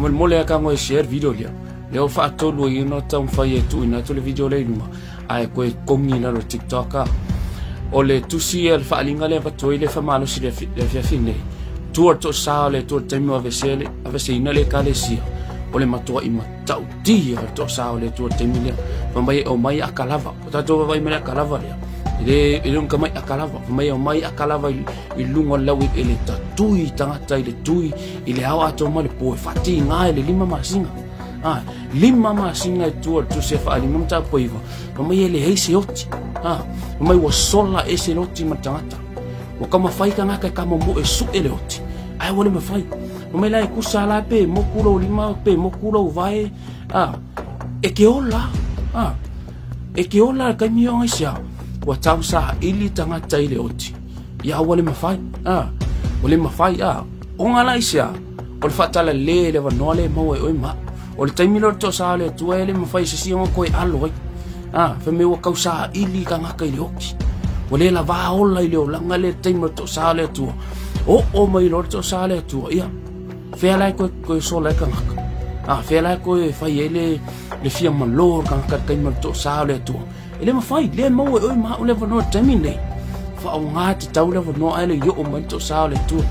Faamolemole lava tago e share le video lea. Lea ua faatolu ai ona taumafai e tuuina atu le video lea i luga, ae toe togi i lalo o TikTok a. O le tusi ia le faaaliga lea e avatu ai le faamalosi i le afiafi nei, tua le toasa o le Atua i le taimi o aveseina le Ekalesia, o le matuai matautia o le toasa o le Atua i le taimi lea. Fai mai e aumai aka lava. O tatou vaavaai mai le aka lava lea. E le o ni tamai aka lava. Fai mai e aumai aka lava i luga o le laueleele tatui tagata i le tui i le ao atoa ma le po e faatiga i le 5 masina. 5 masina e tua le tusi e faalima ma mataupu e 9. Fai mai e leai se oti. Fai mai ua sola ese le oti ma le tagata. Ua taumafai tagata e tamomoe e sue le oti, ae ua le mafai. Fai mai la e tusa la pe moku lou lima pe moku lou vae, e ke ola. E ke ola le taimi o aisia. Ua tausaili tagata i le oti. Ia ua le mafai. Ua le mafai. Ona la aisia, o le faatalale le avanoa le maua e oe ma. O le taimi lea o le toasa o le Atua e le mafai e se isi ona toe alo ai. Fai mai ua tausaili tagata i le oti. Ua le lavā ola i le olaga lea le taimi o le toasa o le Atua. Oo mai loa le toasa o le Atua, ia, fea la e toe sola ai tagata. Fea la e toe fai ai le fia malo o le tagata i le taimi o le toasa o le Atua. E le mafai, le maua e oe ma au le avanoa i le taimi lenei. Faaaoga tatau le avanoa ae le i oo mai le toasa o le Atua.